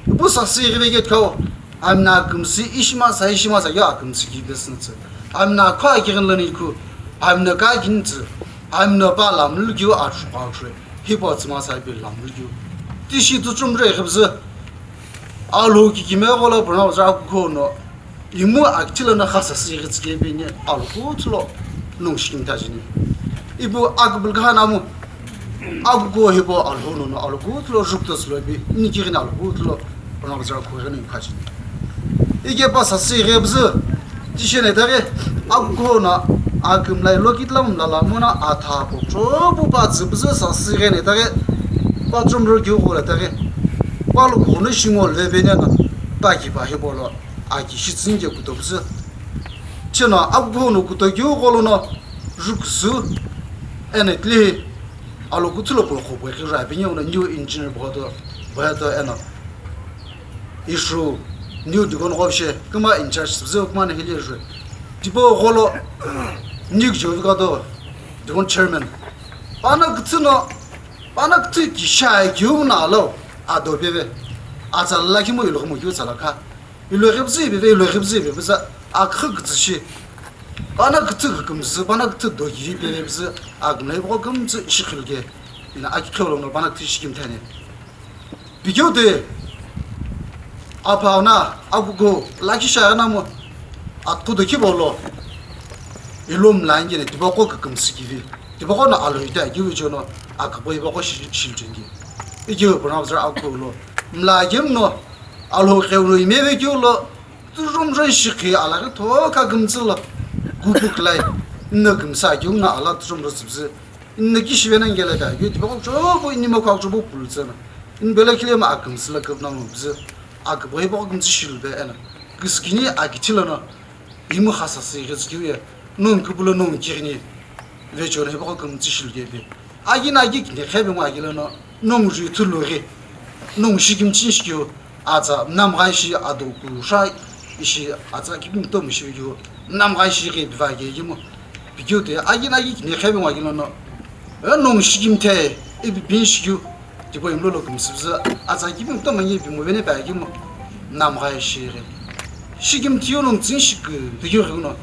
Ipu sasü ighi veketkhau, amna akümsü ishi masa, ishi masa yu akümsü kibesü nütsü. Amna akho akighin lani ku, amna ka kintsü, amna pa lamlu keu achu achu, hipau tsü masa ipi lamlu keu. Tishi tuchumre ighi püzü, alhou kikime gholo puna vazha akukho no, imu akithi lono kha sasü ighi tsükepeni alhou kuthulo nongu shikimthi ajini. Ipu akubulkha namu, akukho hipau alhou nono alhou kuthulo jukto tsülo ipi, nikighini alhou kuthulo puna vazha akukho ghini ikhajini. Ike pa sasü ighi püzü, tishi no itaghi, akukho no akümla ilo kitila mla la mona atha po chopu pa tsü püzü sasü ighi no itaghi, pa chumro keu gholo itaghi, pa lukhono shingo lveveni no, pa kipa hipau lo aki shitsünike kuto püzü. Cheno akukho no kuto keu gholo no, juküsü, eno itilihi, alhou kuthulo pulokho poi keu ra, api nyo no new engineer bodo, bodo eno. Ishu, new deacon ghobshe, kuma in charge püzü kuma no hile ju. Tipau gholo, new Jovika do, deacon chairman. Pano küthü no, pano küthü kisha keu no alo, ado peve. Atsa lakhi mo ilokhi mo keu tsala kha. Ilokhi püzü ipeve, ilokhi püzü ipeve püzü, akhi küthü shi. Pano küthü kükümsü, pano küthü doki ipeve püzü, akümla ipoko kümtsü ishi khilke. Ina aki khelo no pano küthü shikimthani. Pikeu de, apha na, akukho, lakhi shaya namu, athu de kibo lo, ilo mla ngene, tipaqo kükümsü kivi, tipaqo no alhou ita kivi chono, akübo ipaqo shi-, shilchengi. Ikeu puna vazha akukho lo, mla gem no, alhou keu lo imeve keu lo, tuchumro shikhi alaghi thokha kümtsü lo, kupu klai, nno kümsa keu no ala tuchumro tsüpsü, Nno kishi vena ngela ta, yu tipaqo chobo inimo ka chobo pulutsa na. In bela kile ma akümsü la küpna mo bzü. Akübo hipaqo kümtsü shilu be ena. Küskini akithi lono. Imu kha sasü ighi tsükeu ye. Nongu küpülo nongu kighini. Vecho no hipaqo kümtsü shilu ke be. Agi na agi kine khebe ngo agi lono. Nongu ju ithulu ghi. Nongu shikimthi shikeu. Atsa, mnamgha ishi ado kusha ishi atsa kipimtomo ishi vekeu, mnamgha ishi ghi biva keu yimu. Pikeu te, agi na agi kine khebe ngo agi lono, e, nongu shikimthi, ipi bin shikeu, tipau imlo lo kümsüpüzü, atsa kipimtomo nge bimo vene pa kemu, mnamgha ishi ghi. Shikimthi yo nongu tsüni shikeu, pikeu ghi no,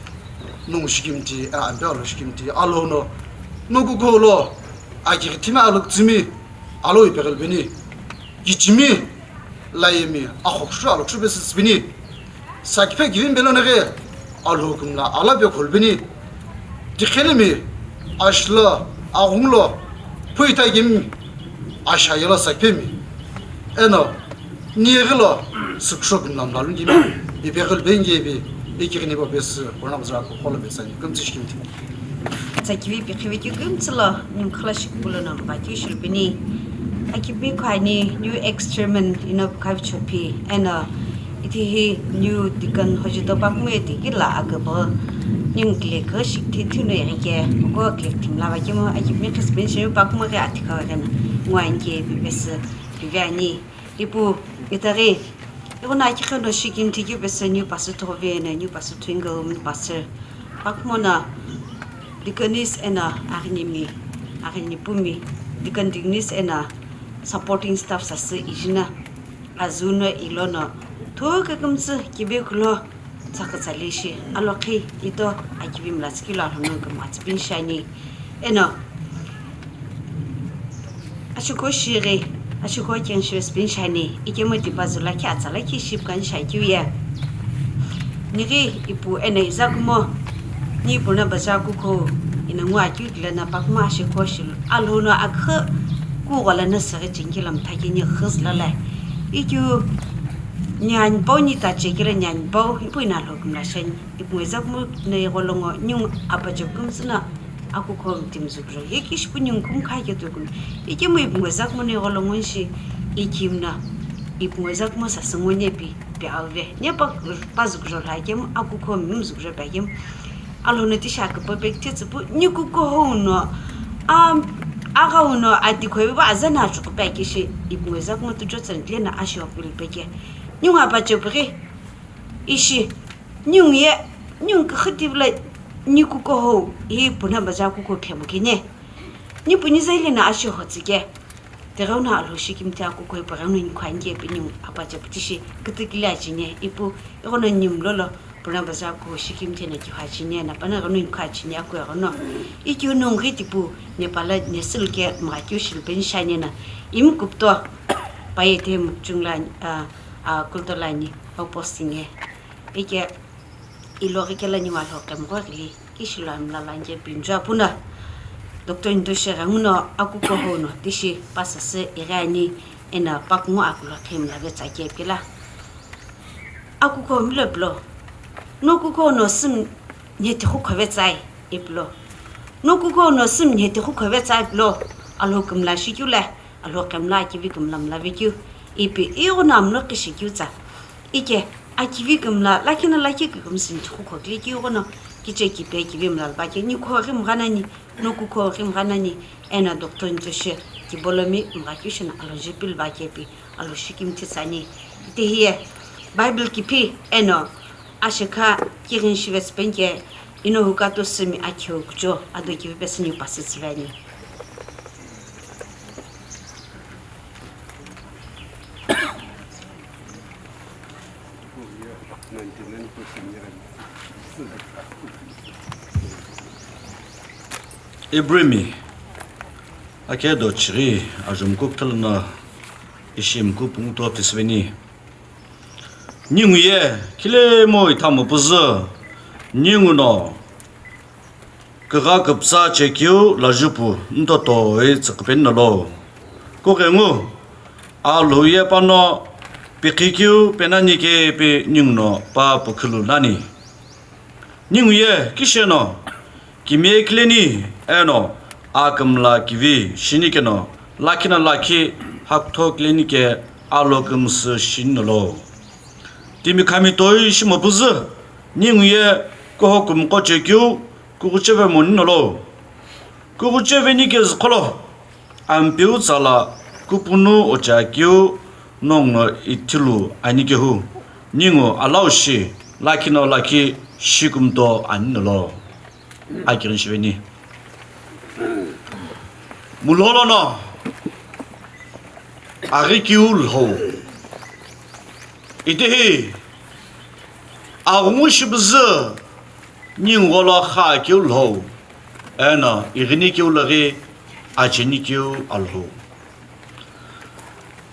nongu shikimthi, e, ampe alo shikimthi, alo no, nongu kukulo, agi ghi thimi alo kutsümi, alo ipeghi lubeni, kichimi, Layemi, axokushu alokshube sisbini. Sakiphe givin beloneghe, alhokimla alabe kholbini. Tikhelimi, ashla, aghunglo, phuita gimi, ashayela sakiphemi. Eno, niyeghilo, suksho gimlamla lungimi, ibeghil bengebi, ikighini babesi, bona bazra ko kholo besani, kumtsi shikimti. Tsakivi pikhivi keu kümtsü lo, nimkhala shiküpülo no mpa keu shilupini. Akipimi khani new ex chairman ino pukhavi chopi, eno itihi new deacon hojuto pakmu eti kila akübo. Nimkile keu shikthi thinu eke, ko kile thimla va kemu akipimi khisbin shinu pakmu ke athikau eke na. Ngwa inke pipesü, pivi ani. Ipu, itaghi, ighono aki qheno shikimthi keu pesü new pastor thoghi veno, new pastor Twinkle, new pastor. Pakhumono, deaconess eno aghinimi, aghinipumi, deacon deaconess eno supporting staff sasü ijina, azuno ilono, thukükümtsü kibe kulo, tsakütsale shi, alokhi ito akivi mla tsikilo alhono kümtsü bin shani. Eno, Ashikho shighi, ashikho keng shive spin shani, ikemu tipazu lakhi atsa lakhi ship kan shakyu ye. Nighi ipu eno iza kumo, ni ipu na baza kukho, ina ngu akyu kile na pakuma ashikho shilu, alhou no akhu kughola na saghi chingi lam thaki ni khuz lala. Ikyu nyan pau ni ta chekile nyan pau, ipu ina alhou kumla shani. Ipu ngweza kumo na igholongo, nyung apache kumsuna akukho timi zukro. Ye kishipu nyung kum kha ke tukun. Ikemu ipu ngweza kumo na igholongo shi ikimna. Ipu ngweza kumo sasungone pi, pi auve. Ne pa, pa zukro la kem akukho mim zukro pa kem. Alhou no tisha ke po pek titsupu, ni kukho hou no, am, aga hou no ati khoi ba azana chuku pa ke shi, ipu ngweza kumo tu chotsen tle na ashi opil peke. Nyung apache peke. Ishi, nyung ye, nyung kükhutivula ni kukho hou, hi puna baza kukho phemu kene. Ni puni zaile na ashi hotsike. Tegheu na alhou shikimthi akukho ipu gheu no nikhu anike ipi nyung apache putishi, kütükile achine, ipu, ighono nyum lolo, puna baza kukho shikimthi na kihu achine, na pana gheu no nikhu achine, aku ighono. Ikyu nunghi tipu, Nepal, Nesil ke, mgha kyu shilpeni shane na, im kupto, paye te mukchung la, a, a, kulto la ni. Au posting e. Ike iloghi kela niwa lho kemgho ghili kishi lo amla lanke pinju apu no. Doctor Ntoshe ghenguno akukho hou no tishi pasasü ighi ani eno pakungu akulo khimla vetsa ke pila. Akukho milo pilo. No kukho no süm nhetihu khove tsai ipilo. No kukho no süm nhetihu khove tsai pilo. Alhou kümla shikyu le. Alhou kümla akivi kümla mla vekeu, ipi ighono amlo kishi keu tsa. Ike akivi kümla lakhi no lakhi kükümsü nhetihu khokile keu ighono kiche kipe akivi mla lba ke nikho ghi mgha nani, no kukho ghi mgha nani, eno doctor Ntoshe kibolomi mgha keu shino alhou je pilba ke pi alhou shikimthi tsani. Ite hiye Bible kipi eno ashekha kighin shive tsüpenike ino hukato sümi akhiu kucho ado kivi pesü niu pasü tsüve ani. Ibrimi akedo chighi ajumku kutolono ishi mku pungu to pisüveni. Ningu ye khilemu ithamu püzü, ningu no kugha kupsa chekeu lajupu ntoto itsüqhüpeni nolo. Kughengu alhou ye pano piqhikeu penani kepi ningu no pa pukhulu nani. Ningu ye kisheno kimiye kileni eno akümla kivi shini keno lakhi no lakhi hakutho kileni ke alhou kümsü shini nolo. Timi khami toi shimo püzü, ningu ye kuho kümqo chekeu kughucheve moni nolo. Kughucheve ni ke zükholo, Ampeu tsala kupunu ochakeu nongu no ithilu ani kehu, ningu alaushi lakhi no lakhi shikumto ani nolo. Akirin shiveni. Mulolo no aghi kiu lhou. Itehi aghungu shibüzü ningu gholo kha keu lhou, eno ighini keu loghi acheni keu alhou.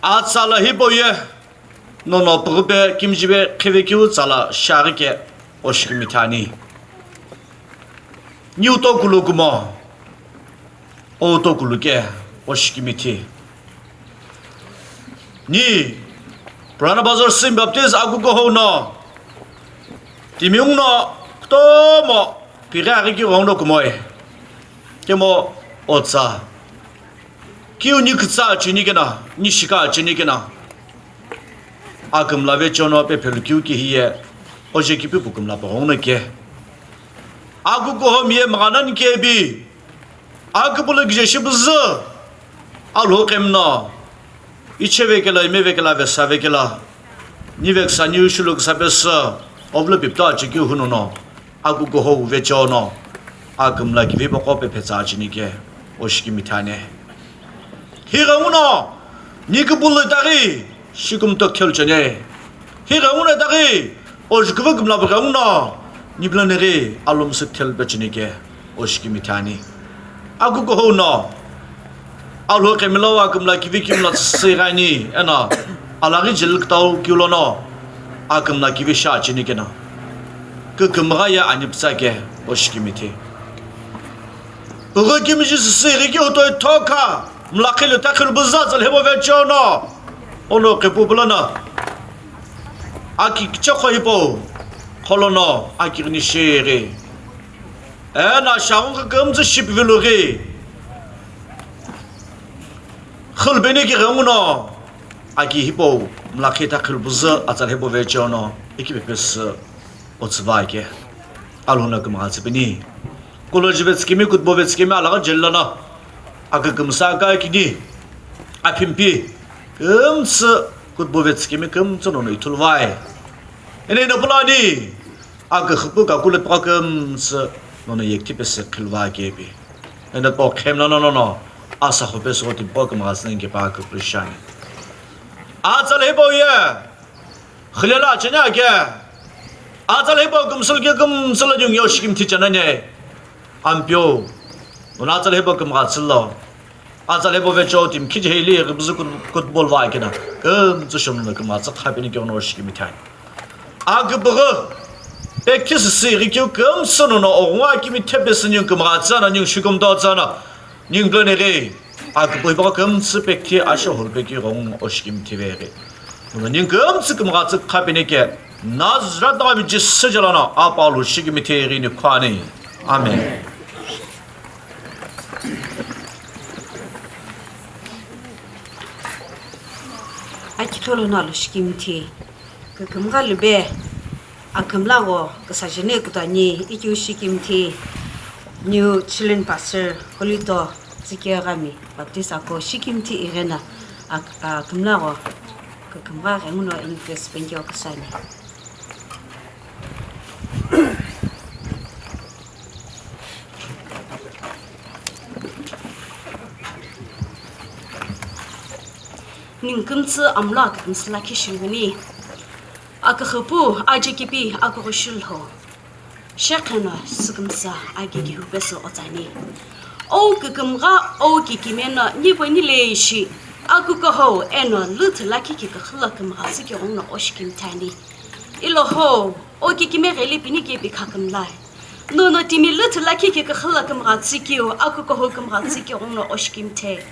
Atsala hipau ye nono püghüpe kimjive qhivekeu tsala shiaghi ke oshikimithi ani. Niu tokulu kumo, o tokulu ke oshikimithi. Ni Purana Bazar Simi Baptist akuko hou no timi nguno kutomo pighi aghi keu ghenguno kumoi. Kemo otsa. Kiu ni kütsa cheni kena, ni shika cheni kena. Akümla vechono pephelu kiu kihiye, oje kipipu kümla paghono ke. Akuko hou miye mghanani kebi. Aküpülü kije shibüzü, alhou kemno, icheve kela, imeve kela, vesa vekela, niveksa niu shulu kesa pesü, ovlo pipto achekeu hunono, akuko hou vechono, akümla kivi baqo pephetsa acheni ke, oshikimithi ani. Hi ghenguno, ni küpülü itaghi, shikumto khelu cheni. Hi ghenguno itaghi, ojuküvü kümla paghenguno, ni pulonighi alhou müsü khelu pecheni ke, oshikimithi ani. Akuko hou no, Alhou qhemilo akümla kivi kimla tsüsü ighani, eno alaghi jeli kütau kiu lono akümla kivi shi acheni keno, kükümgha ye ani pütsa ke oshikimithi. Püghü kimiji süsü ighi keu toi thokha, mlakhi lo takhilu buza tsala hebo vecheono, ono qhepu bulono aki kichekho hipau, kholono aki ghini shighi. Eno shaghungu kümtsü shipivilu ghi, khulbeni ki ghenguno aki hipau mlakhi takhilu buza atsala hebo vecheono iki pepesü otsüva ke. Alhou no kümgha tsüpeni. Kulo jivetsükemi, kutbo vetsikemi alaghi jeli lono akükümsa, akakini, aphimpi kümtsü, kutbo vetsikemi kümtsü nono ithulu vai. Eno eno pulani aküxüpu kakulo pigha kümtsü nono yekthi pesü khilva kepi. Eno to khemla nono no asa khopesü oti po kümgha tsüni kepa küpüshani. Atsala hipau ye Xilelo acheni ake. Atsala hipau kümsülo ke kümtsü lo ningu ye oshikimithi chenani. Ampeu. Nono atsala hipau kümgha tsülo. Atsala hipau vecheono timi khijehe ili ghibuzü kut-, kutbol va keno. Kümtsü shomno kümgha tsü khapeni keno oshikimithi ani. Aküpüghü. Pekthi süsü ighi keu kümtsü nono oghungu akimi thepesü ningu kümgha tsüno ningu shikumto tsüno. Ningu lo nighi, aküpüghü hipau kümtsü pekthi asho hulu pekhi ghenguno oshikimithi veghi. Nono ningu kümtsü kümgha tsü khapeni ke, Nazareth nagha mi Jisü jelo no, apalhou shikimithi ighini khwani. Amen. Aki khelo no alhou shikimithi. Kükümgha lube, akümla gho küsajene kutani ikeu shikimithi, New Children Pastor Holito Tsikeghami Baptist ako shikimithi ighena ak-, akümla gho kükümgha ghenguno invitation penikeu küsani. Ningu kümtsü amlo akükümsü lakhi shinguni. Aküxüpu, ajekipi, aküghüshi lho. Shekheno sükümsa akekihu pesü otsani. O kükümgha, o kikime no nibo nileshi. Akuko ho eno lüthü lakhi kiküxü lo kümgha tsü keghenguno oshikimithi ani. Ilo ho, o kikime gheli pini ke pikha kümlai. Nono timi lüthü lakhi kiküxü lo kümgha tsü keu, akuko ho kümgha tsü keghenguno oshikimithi.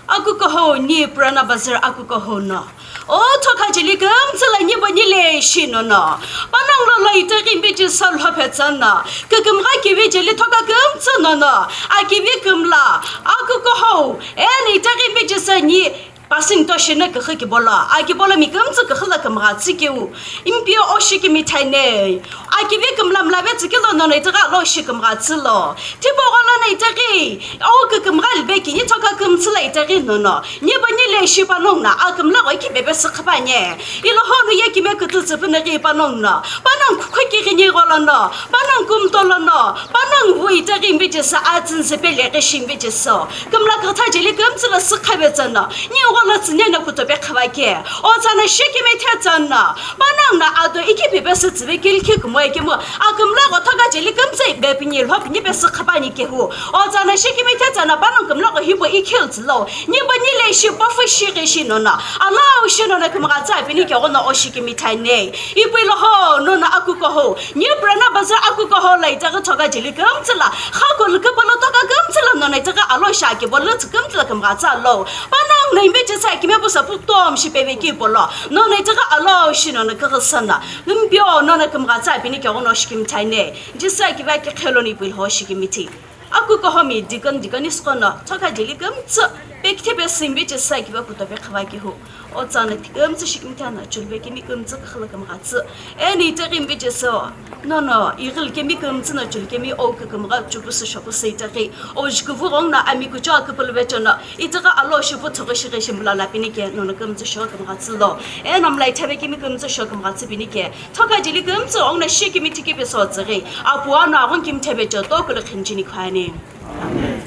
Akuko ho ni Purana Bazar akuko ho no. O thokha jeli kümtsü lo nibo nileshi nono. Panongu lo lo itaghi imbi Jisü lhophe tsüno. Kükümgha kivi jeli thokha kümtsü nono. Akivi kümla. Akuko ho. Eno itaghi imbi Jisü ni Pasing to shino küxü kibolo, akibolo mi kümtsü küxü lo kümgha tsü keu, impi oshikimithi ani. Akivi kümla mla vetsü kelo nono itaghi alo shi kümgha tsü lo. Tipau gho lono itaghi, o kükümgha lube kini thokha kümtsü lo itaghi nono. Nibo nileshi panongu no, akümla gho iki pepesü khapani. Ilo honu ye kime kütütsü püno ghi panongu no. Panongu khukhu kighini gho lono. Panongu kumto lono. Panongu wu itaghi imbi Jisü atsünsü pele ghi shi imbi Jisü. Kümla kükha jeli kümtsü lo sükha ve tsüno, ni gho lo tsüne no kutope khava ke. O tsüno shikimithi tsüno, panongu no ado iki pepesü tsüve kilkhi kumo ekemu, akümla gho thokha jeli kümtsü ibe pini lhopini pesü khapani kehu. O tsüno shikimithi tsüno, panongu kümla gho hipau ikhil tsülo, nibo nileshi pafu shighi shi nono, alo shi nono kümgha tsü pini keghenguno oshikimithi ani. Ipu ilo ho, nono akuko ho, New Purana Bazar akuko ho lo itaghi thokha jeli kümtsü lo, khako lüküpolo thokha kümtsü lo nono itaghi alo shi akibo lüthü kümtsü lo kümgha tsü lo. Panongu no imbi Jisü akime pusa putom shi peve kipolo, nono itaghi alo shi nono küxü sano. Impio nono kümgha tsü pini keghenguno oshikimithi ani. Jisü akivi aki khelo no ipu ilo ho shikimithi. Akuko ho mi deacon, deaconess qo no, thokha jeli kümtsü, pekthi pesü imbi Jisü akivi kutope khava kehu. O tsüno kümtsü shikimithi ani, chulube kemi kümtsü küxü lo kümgha tsü. Eno itaghi imbi Jisü, nono, ighili kemi kümtsü no chulukemi o kükümgha chupusü shopusü itaghi. O juküvü ghenguno ami kucho aküpülü vecheono, itaghi alo shi pu thoghi shighi shi mla lo pini ke, nono kümtsü shoghi kümgha tsü lo. Eno mla ithave kemi kümtsü shoghi kümgha tsü pini ke. Thokha jeli kümtsü ghenguno shikimithi kipe sotsüghi. Apu ano aghuno kimithi vecheono tokulo khinicheni khwani. Amen.